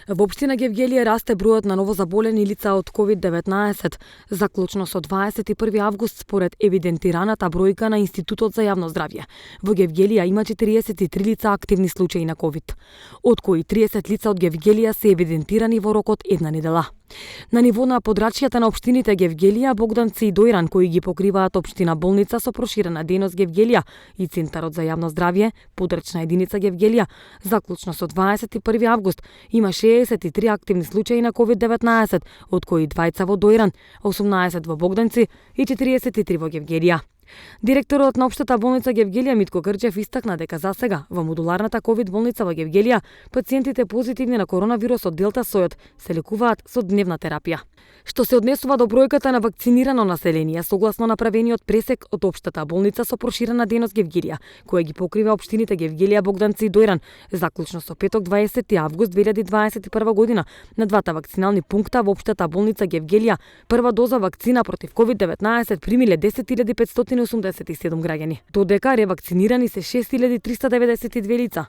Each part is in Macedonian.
Во општина Гевгелија расте бројот на новозаболени лица од COVID-19. Заклучно со 21 август според евидентираната бројка на Институтот за јавно здравје. Во Гевгелија има 43 лица активни случаи на COVID, од кои 30 лица од Гевгелија се евидентирани во рокот една недела. На ниво на подрачјата на општините Гевгелија, Богданци и Дојран, кои ги покриваат општина болница со проширена дејност Гевгелија и Центарот за јавно здравје, подрачна единица Гевгелија, заклучно со 21 август има 63 активни случаи на COVID-19, од кои 2 во Дојран, 18 во Богданци и 43 во Гевгелија. Директорот на општата болница Гевгелија Митко Грчев истакна дека засега во модуларната ковид болница во Гевгелија пациентите позитивни на коронавирусот Делта сојот се лекуваат со дневна терапија. Што се однесува до бројката на вакцинирано население, согласно направениот пресек од општата болница со проширена дејност Гевгелија, која ги покрива општините Гевгелија, Богданци и Дојран, заклучно со петок 20 август 2021 година на двата вакцинални пункта во општата болница Гевгелија, прва доза вакцина против COVID-19 примиле 10.587 граѓани, додека ревакцинирани се 6.392 лица.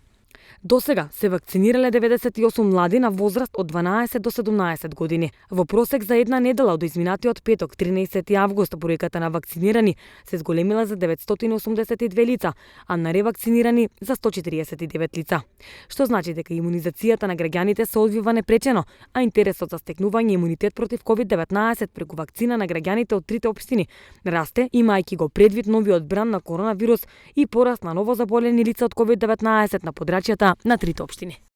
До сега се вакцинирале 98 млади на возраст од 12 до 17 години. Во просек за една недела од изминатиот петок, 13 август, бројката на вакцинирани се зголемила за 982 лица, а на ревакцинирани за 149 лица. Што значи дека имунизацијата на граѓаните се одвива непречено, а интересот за стекнување имунитет против COVID-19 преку вакцина на граѓаните од трите општини расте, имајќи го предвид новиот бран на коронавирус и пораст на новозаболени лица од COVID-19 на подрачјата на трите општини.